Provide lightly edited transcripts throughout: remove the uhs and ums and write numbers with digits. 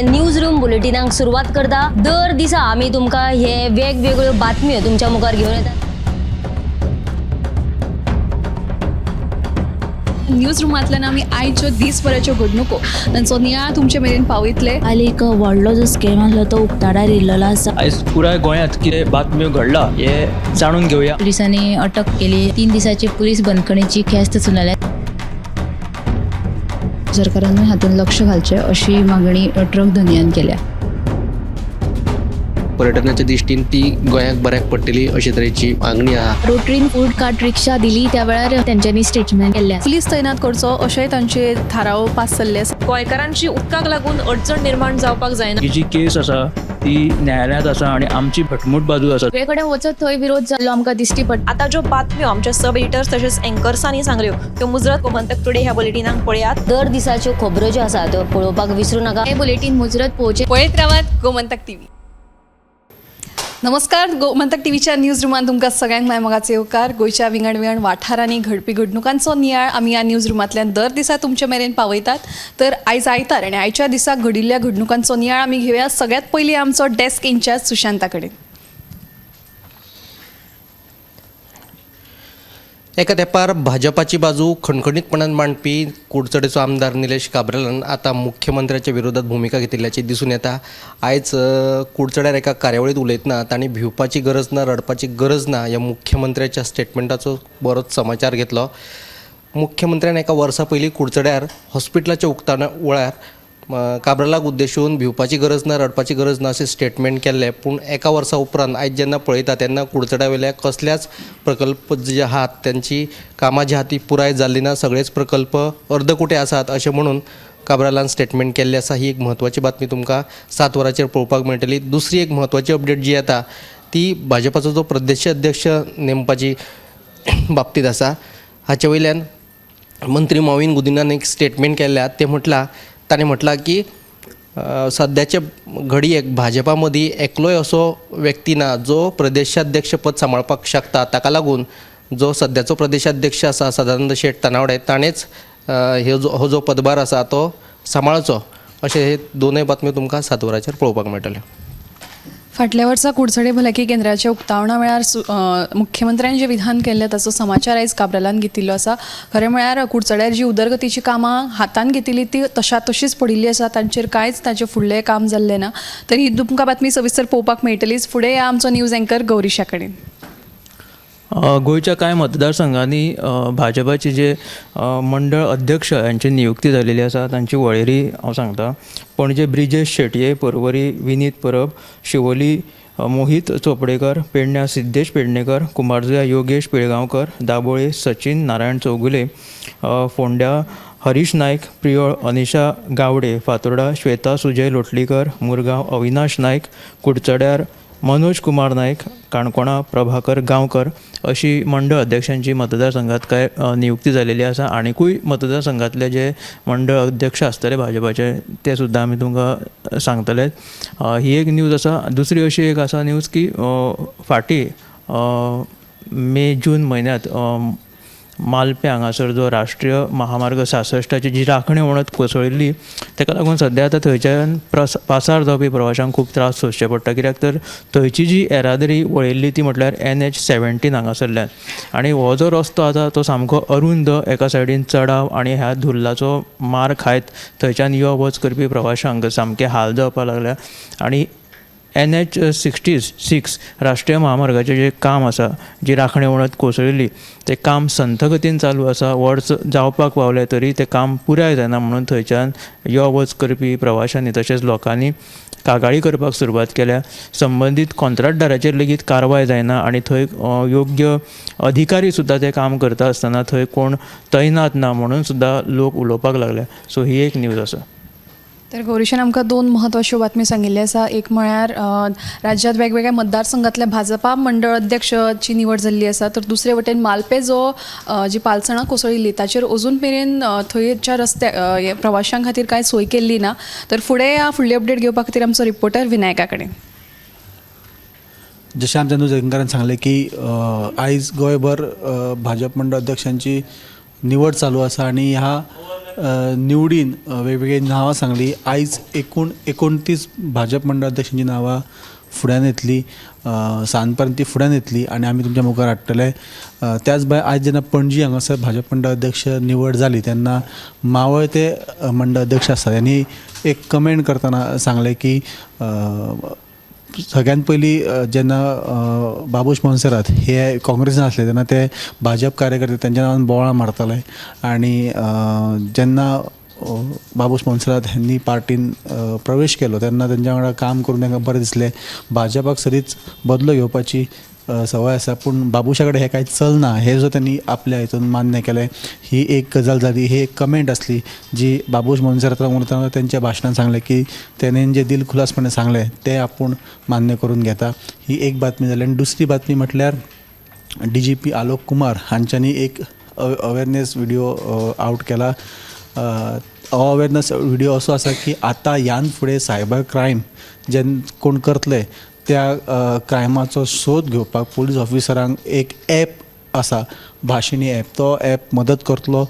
News room बुलेटिनाक सुरवात करता. दर दिसा आमी तुमकां हे वेगवेगळ्यो बातम्यो तुमच्या मुखार घेवन येतात. न्यूज रुमांतल्यान आमी आयच्यो दीसभराच्यो घडणुको तांचो नियाळ तुमचे मेरेन पावयतले. काल एक व्हडलो जो स्कॅम आसलो तो उक्ताडार येयल्लो आसा. आयज पुराय गोंयांत कितें बातम्यो घडला हे जाणून घेवया. पुलिसांनी अटक केली. 3 दिसाची पुलीस बंदखणीची ख्यास्त सुनायल्या. सरकारानूय हातूंत लक्ष घालचें अशी मागणी ट्रक धनयान केल्या. पर्यटनाच्या दृश्टीन ती गोंयाक बऱ्याक पडटली अशे तरेची मागणी आहा. रोटरीन फूड कार्ट रिक्षा दिली त्या वेळार तेंच्यांनी स्टेटमेंट केल्लें आसा. पुलीस तैनात करचो अशेंय तांचे थाराव पास जाल्ले आसा. गोंयकारांची उदकाक लागून अडचण निर्माण जावपाक जायना. ही जी केस आसा ती न्यायालयांत आसा आनी आमची घटमूट बाजू आसा. सगळे कडेन वचत थंय विरोध जाल्लो आमकां दिश्टी पडटा. आतां ज्यो बातम्यो आमच्या सब एडिटर्स तशेंच एंकर्सांनी सांगल्यो त्यो मुजरत गोमंतक टुडे ह्या बुलेटिनाक पळयात. दर दिसाच्यो खबरो ज्यो आसा त्यो पळोवपाक विसरू नाका. हें बुलेटीन मुजरत पळोवचें. पळयत रावात गोमंतक टीव्ही. नमस्कार, गोमंतक टीव्हीच्या न्यूज रुमान तुमकां सगळ्यांक माय मोगाचो येवकार. गोंयच्या विंगड विंगड वाठारांनी घडपी घडणुकांचो नियाळ आमी ह्या न्यूज रुमांतल्यान दर दिसा तुमचे मेरेन पावयतात. तर आयज आयतार आनी आयच्या दिसा घडिल्ल्या घडणुकांचो नियाळ आमी घेवया. सगळ्यात पयलीं आमचो डेस्क इन्चार्ज सुशांता कडेन. एका तेंपार भाजपाची बाजू खणखणीतपणान मांडपी कुडचडेचो आमदार निलेश काब्रालान आतां मुख्यमंत्र्याच्या विरोधात भुमिका घेतिल्ल्याची दिसून येता. आयज कुडचड्यार एका कार्यावळींत उलयतना तांणी भिवपाची गरज ना, रडपाची गरज ना ह्या मुख्यमंत्र्याच्या स्टेटमेंटाचो बरोच समाचार घेतलो. मुख्यमंत्र्यान एका वर्सा पयलीं कुडचड्यार हॉस्पिटलाच्या उक्ताणा वेळार काब्रालाक उद्देशून भिवपाची गरज ना, रडपाची गरज ना अशें स्टेटमेंट केल्लें. पूण एका वर्सा उपरांत आयज जेन्ना पळयता तेन्ना कुडचड्या वयल्या कसल्याच प्रकल्प जे आहात तेंची कामां जी आहा ती पुराय जाल्ली ना, सगळेच प्रकल्प अर्दकुटे आसात अशें म्हणून काब्रालान स्टेटमेंट केल्लें आसा. ही एक म्हत्वाची बातमी तुमकां 7 वरांचेर पळोवपाक मेळटली. दुसरी एक म्हत्वाची अपडेट जी येता ती भाजपाचो जो प्रदेश अध्यक्ष नेमपाची बाबतींत आसा. हाचे वयल्यान मंत्री मॉवीन गुदिनान एक स्टेटमेंट केल्ल्या. ते म्हटलां ताणें म्हटलां की सद्याचे घडयेक भाजपा मदीं एकलोय असो व्यक्ती ना जो प्रदेशाध्यक्ष पद सांबाळपाक शकता. ताका लागून जो सद्याचो प्रदेशाध्यक्ष आसा सदानंद शेट तानावडे ताणेंच हो जो पदभार आसा तो सांबाळचो अशें हे दोनूय बातम्यो तुमकां 7 वरांचेर पळोवपाक मेळटल्यो. फाटल्या वर्सा कुडचडे भलायकी केंद्राच्या उक्तावणा वेळार मुख्यमंत्र्यान जें विधान केल्लें ताचो समाचार आयज काब्रालान घेतिल्लो आसा. खरें म्हळ्यार कुडचड्यार जी उदरगतीची कामां हातान घेतिल्ली ती तशा तशीच पडिल्ली आसा, तांचेर कांयच ताचें फुडलें काम जाल्लें ना. तर ही तुमकां बातमी सविस्तर पळोवपाक मेळटलीच. फुडें या आमचो न्यूज एंकर गौरीशा कडेन. गोंयच्या कांय मतदारसंघांनी भाजपाचे जे मंडळ अध्यक्ष हांची नियुक्ती जाल्लेली आसा तांची वळेरी हांव सांगता. पणजे ब्रिजेश शेटये, पर्वरी विनीत परब, शिवोली मोहीत चोपडेकर, पेडण्या सिद्धेश पेडणेकर, कुमारजुया योगेश पिळगांवकर, दाबोळे सचिन नारायण चौगुले, फोंड्या हरीश नायक, प्रियोळ अनिशा गावडे, फातोर्डा श्वेता सुजय लोटलीकर, मुरगांव अविनाश नायक, कुडचड्यार मनोज कुमार नायक, काणकोणा प्रभाकर गांवकर अशी मंडळ अध्यक्षांची मतदारसंघात काय नियुक्ती जालेली आसा. आनिकूय मतदारसंघातले जे मंडळ अध्यक्ष आसतले भाजपाचे ते सुद्दां आमी तुमकां सांगतले. ही एक न्यूज आसा. दुसरी अशी एक आसा न्यूज की फाटीं मे जून म्हयन्यांत मालपें हांगासर जो राष्ट्रीय महामार्ग 66 जी राखणे वणत कोसळिल्ली ताका लागून सद्या आतां थंयच्यान पासार जावपी प्रवाशांक खूब त्रास सोंसचे पडटा. कित्याक तर थंयची जी येरादारी वळिल्ली ती म्हटल्यार NH 17 हांगासरल्यान आनी हो जो रस्तो आसा तो सामको अरुंद, एका सायडीन चडाव आनी ह्या धुल्लाचो मार खायत थंयच्यान यो वच करपी प्रवाशांक सामके हाल जावपाक लागल्या. आनी NH 66 राष्ट्रीय महामार्गाचें जें काम आसा, जी राखणे वणत कोसळिल्ली तें काम संथगतीन चालू आसा. वर्स जावपाक पावलें तरी तें काम पुराय जायना म्हणून थंयच्यान यो वच करपी प्रवाशांनी तशेंच लोकांनी कागाळी करपाक सुरवात केल्या. संबंदीत कॉन्ट्रॅक्टदाराचेर लेगीत कारवाय जायना आनी थंय योग्य अधिकारी सुद्दां तें काम करता आसतना थंय कोण तैनात ना म्हणून सुद्दां लोक उलोवपाक लागले. सो ही एक न्यूज आसा. तर गौरीशान आमकां दोन म्हत्वाच्यो बातमी सांगिल्ल्यो आसा. एक म्हळ्यार राज्यांत वेगवेगळ्या मतदारसंघांतल्या भाजपा मंडळ अध्यक्षाची निवड जाल्ली आसा, तर दुसरे वटेन मालपे जो जी पालसणां कोसळिल्ली ताचेर अजून मेरेन थंयच्या रस्त्या प्रवाशां खातीर कांय सोय केल्ली ना. तर फुडें ह्या फुडली अपडेट घेवपा खातीर आमचो रिपोर्टर विनायका कडेन. जशें आमच्या न्यूज एंकरान सांगलें की आयज गोंयभर भाजप मंडळ अध्यक्षांची निवड चालू आसा आनी ह्या निवडीन वेगवेगळीं नांवां सांगली. आयज एकूण 29 भाजप मंडळ अध्यक्षांची नांवां फुड्यान येतली, सांज पर्यंत ती फुड्यान येतली आनी आमी तुमच्या मुखार हाडटले. त्याच भायर आयज जेन्ना पणजी हांगासर भाजप मंडळ अध्यक्ष निवड जाली तेन्ना मावळ ते मंडळ अध्यक्ष आसा यांनी एक कमेंट करतना सांगलें की सगळ्यान पयलीं जेन्ना बाबूश मोन्सेरात हे काँग्रेसान आसले तेन्ना ते भाजप कार्यकर्ते तेंच्या नांवान बोवाळ मारताले आनी जेन्ना बाबूश मोन्सेरात ह्यांनी पार्टीन प्रवेश केलो तेन्ना तेंच्या वांगडा काम करून तांकां बरें दिसलें. भाजपाक सदींच बदलो घेवपाची संवय आसा, पूण बाबूशा कडेन हें कांय चलना हें जो त्यांनी आपल्या हितून मान्य केलें. ही एक गजाल जाली, ही एक कमेंट आसली जी बाबूश मोन्सेरात उलयतना तेंच्या भाशणान सांगलें की तेणेन जें दिलखुलासपणे सांगलें तें आपूण मान्य करून घेता. ही एक बातमी जाली. आनी दुसरी बातमी म्हटल्यार DGP Alok Kumar हांच्यांनी एक अवेरनेस विडियो आवट केला. हो अवेरनेस विडियो असो आसा की आतां ह्यान फुडें सायबर क्रायम जेन्ना कोण करतले त्या क्रायमाचो सोद घेवपाक पुलीस ऑफिसरांक एक एप आसा, भाशिणी एप, तो एप मदत करतलो.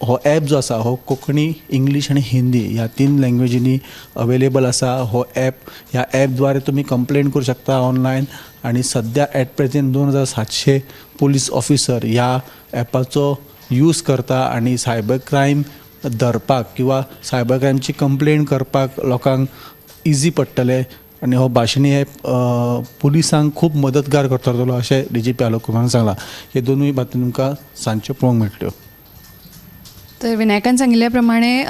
हो एप जो आसा हो कोंकणी, इंग्लीश आनी हिंदी ह्या 3 लँग्वेजींनी अवेलेबल आसा. हो एप, ह्या एपद्वारे तुमी कंप्लेन करूं शकता ऑनलायन आनी सद्या एट प्रेजेंट 2700 पुलीस ऑफिसर ह्या एपाचो यूज करता आनी सायबर क्रायम धरपाक किंवा सायबर क्रायमची कंप्लेन करपाक लोकांक इजी पडटलें आनी हो भाशिणी एप पुलिसांक खूब मदतगार करतलो अशें DGP Alok कुमारान सांगलां. हे दोनूय बातमी तुमकां सांजच्यो पळोवंक मेळटल्यो. तर विनायकान सांगिल्ल्या प्रमाणे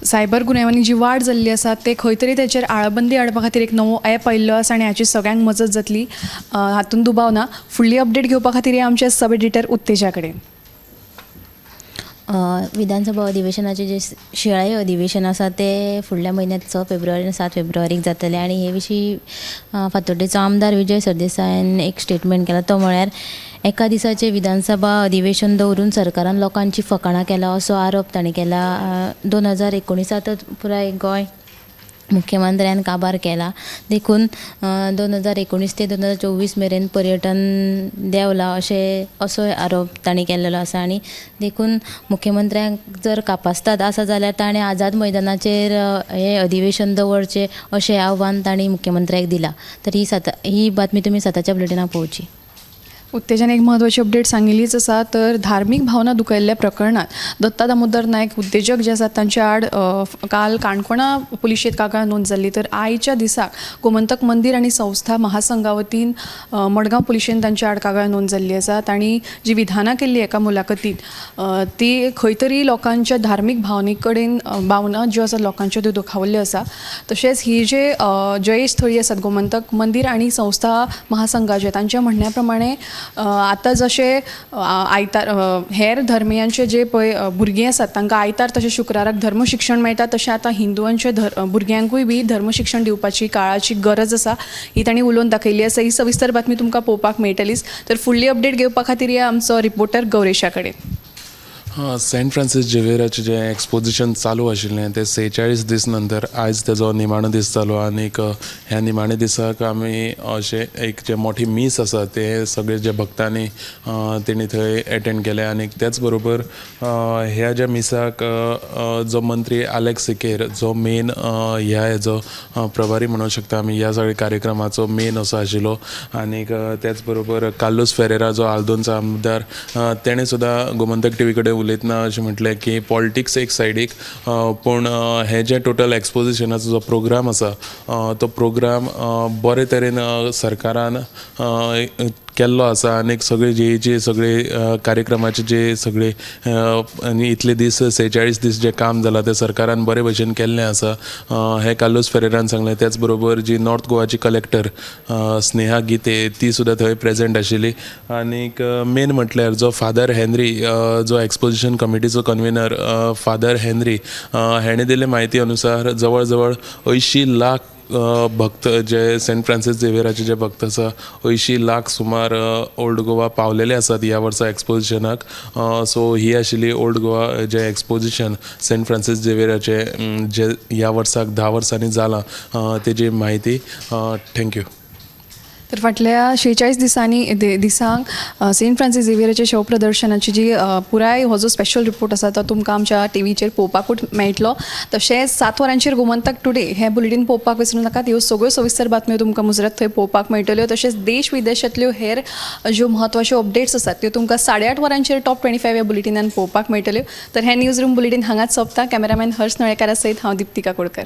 सायबर गुन्यांवांनी जी वाड जाल्ली आसा ते खंय तरी तेचेर आळाबंदी हाडपा खातीर एक नवो एप आयिल्लो आसा आनी हाची सगळ्यांक मजत जातली हातूंत दुबाव ना. फुडली अपडेट घेवपा खातीर या आमच्या सब एडिटर उत्तेजा कडेन. विधानसभा अधिवेशनाचे जे शिंयाळे अधिवेशन आसा ते फुडल्या म्हयन्यांत 6 फेब्रुवारी आनी 7 फेब्रुवारीक जातले आनी हे विशीं फातोड्डेचो आमदार विजय सरदेसायान एक स्टेटमेंट केला. तो म्हळ्यार एका दिसाचें विधानसभा अधिवेशन दवरून सरकारान लोकांची फकाणां केला असो आरोप तांणी केला. 2019 पुराय गोंय मुख्यमंत्र्यान काबार केला, देखून 2019 ते 2024 मेरेन पर्यटन देंवला असोय आरोप तांणी केल्लो आसा. आनी देखून मुख्यमंत्र्यांक जर कापास्ताद आसा जाल्यार ताणें आझाद मैदानाचेर हें अधिवेशन दवरचें अशें आव्हान तांणी मुख्यमंत्र्याक दिलां. तर ही बातमी तुमी 7च्या बुलेटिनाक पळोवची. उत्तेजन एक म्हत्वाची अपडेट सांगिल्लीच आसा. तर धार्मीक भावना दुखयल्ल्या प्रकरणात दत्ता दामोदर नायक उद्देजक जे आसात तांच्या आड काल काणकोणा पुलिशेंत कागाळ नोंद जाल्ली. तर आयच्या दिसाक गोमंतक मंदीर आनी संस्था महासंघा वतीन मडगांव पुलिशेन तांच्या आड कागाळ नोंद जाल्ली आसा. तांणी जी विधानां केल्ली एका मुलाखतींत ती खंय तरी लोकांच्या धार्मीक भावने कडेन भावना ज्यो आसा लोकांच्यो त्यो दुखावल्ल्यो आसा. तशेंच ही जे जयेश थळी आसात गोमंतक मंदीर आनी संस्था महासंघाचे तांच्या म्हणण्या प्रमाणे आतां जशें आयतार हेर धर्मियांचे जे पळय भुरगीं आसात तांकां आयतार तशें शुक्राराक धर्म शिक्षण मेळटा, तशें आतां हिंदुवांचे भुरग्यांकूय बी धर्म शिक्षण दिवपाची काळाची गरज आसा ही तांणी उलोवन दाखयल्ली आसा. ही सविस्तर बातमी तुमकां पळोवपाक मेळटलीच. तर फुडली अपडेट घेवपा खातीर या आमचो रिपोर्टर गौरेशा कडेन. सेंट फ्रांसीस झेवियराचें जें एक्सपोजिशन चालू आशिल्लें तें 46 दीस नंतर आयज तेजो निमाणो दीस जालो आनीक ह्या निमाण्या दिसाक आमी अशें एक जें मोठी मीस आसा तें सगळे जे भक्तांनी तेणी थंय एटेंड केलें आनीक त्याच बरोबर ह्या ज्या मिसाक जो मंत्री आलेक्स सिकेर जो मेन ह्या हेजो प्रभारी म्हणूंक शकता आमी ह्या सगळ्या कार्यक्रमाचो मेन असो आशिल्लो आनीक त्याच बरोबर कार्लूस फेरेरा जो आल्दोनचो आमदार तेणें सुद्दां गोमंतक टीव्ही कडेन उलयतना अशें म्हटलें की पॉलिटिक्स एक सायडीक पूण हें जें टोटल एक्सपोजिशनाचो जो प्रोग्राम आसा तो प्रोग्राम बरे तरेन सरकारान केल्लो आसा आनीक सगळे जे जे सगळे कार्यक्रमाचे जे सगळे आनी इतले दीस 46 दीस जें काम जालां तें सरकारान बरे भशेन केल्लें आसा हें कार्लूस फेरेरान सांगलें. त्याच बरोबर जी नॉर्थ गोवाची कलेक्टर स्नेहा गीते ती सुद्दां थंय प्रेजेंट आशिल्ली आनीक मेन म्हटल्यार जो फादर हेनरी जो एक्सपोजिशन कमिटीचो कन्वेनर फादर हेनरी हेणें दिल्ले म्हायती अनुसार जवळ जवळ 80 लाख भक्त जे सेंट फ्रांसीस झेवियराचे जे भक्त आसा 80 लाख सुमार ओल्ड गोवा पावलेले आसात ह्या वर्सा एक्सपोजिशनाक. सो ही आशिल्ली ओल्ड गोवा जे एक्सपोजिशन सेंट फ्रांसीस झेवियराचे जे ह्या वर्साक 10 वर्सांनी जालां तेजी म्हायती. Thank you. तर फाटल्या 46 दिसांनी दिसांक सेंट फ्रांसीस झेवियराच्या शव प्रदर्शनाची जी पुराय हो जो स्पेशल रिपोर्ट आसा तो तुमकां आमच्या टीव्हीचेर पळोवपाकूच मेळटलो. तशेंच 7 वरांचेर गोमंतक टुडे हें बुलेटीन पळोवपाक विसरूं नाकात. ह्यो सगळ्यो सविस्तर बातम्यो तुमकां मुजरत थंय पळोवपाक मेळटल्यो. तशेंच देश विदेशांतल्यो हेर ज्यो म्हत्वाच्यो अपडेट्स आसात त्यो तुमकां 8:30 वरांचेर टॉप 25 ह्या बुलेटिनान पळोवपाक मेळटल्यो. तर हें न्यूज रूम बुलेटीन हांगाच सोंपता. कॅमेरामॅन हर्ष नळेकारा सयत हांव दीप्तिका कोडकर.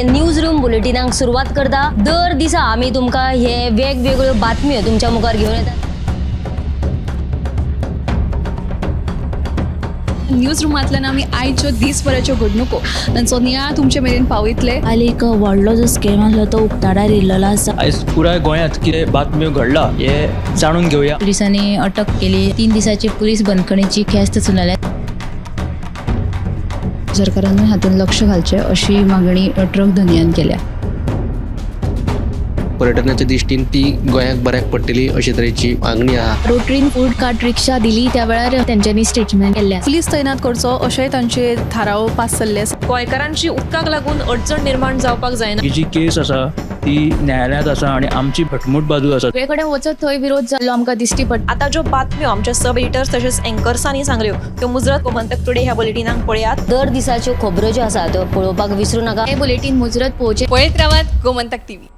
न्यूज रूम बुलेटिनाक सुरवात करता. दर दिसा आमी तुमकां हे वेगवेगळ्यो बातम्यो तुमच्या मुखार घेवन येतात. न्यूज रुमांतल्यान आमी आयच्यो दीसभराच्यो घडणुको तांचो नियाळ तुमचे मेरेन पावयतले. काल एक व्हडलो जो स्कॅम आसलो तो उक्ताडार येयल्लो आसा. आयज पुराय गोंयांत कितें बातम्यो घडला हें जाणून घेवया. पुलिसांनी अटक केली. 3 दिसाची पुलीस बंदखणीची ख्यास्त सुनायल्या. सरकारानूय हातूंत लक्ष घालचें अशी मागणी ट्रक धनयान केल्या. पर्यटनाच्या दृश्टीन ती गोंयाक बऱ्याक पडटली अशे तरेची मागणी आहा. रोटरीन फूड कार्ट रिक्षा दिली त्या वेळार तेंच्यांनी स्टेटमेंट केल्लें आसा. पुलीस तैनात करचो अशेंय तांचे थाराव पास जाल्ले आसा. गोंयकारांची उदकाक लागून अडचण निर्माण जावपाक जायना. ही जी केस आसा ती न्यायालयांत आसा आनी आमची घटमूट बाजू आसा. सगळे कडेन वचत थंय विरोध जाल्लो आमकां दिश्टी पडटा. आतां ज्यो बातम्यो आमच्या सब एडिटर्स तशेंच एंकर्सांनी सांगल्यो त्यो मुजरत गोमंतक टुडे ह्या बुलेटिनाक पळयात. दर दिसाच्यो खबरो ज्यो आसा त्यो पळोवपाक विसरूं नाका. हें बुलेटीन मुजरत पळोवचें. पळयत रावात गोमंतक टीव्ही.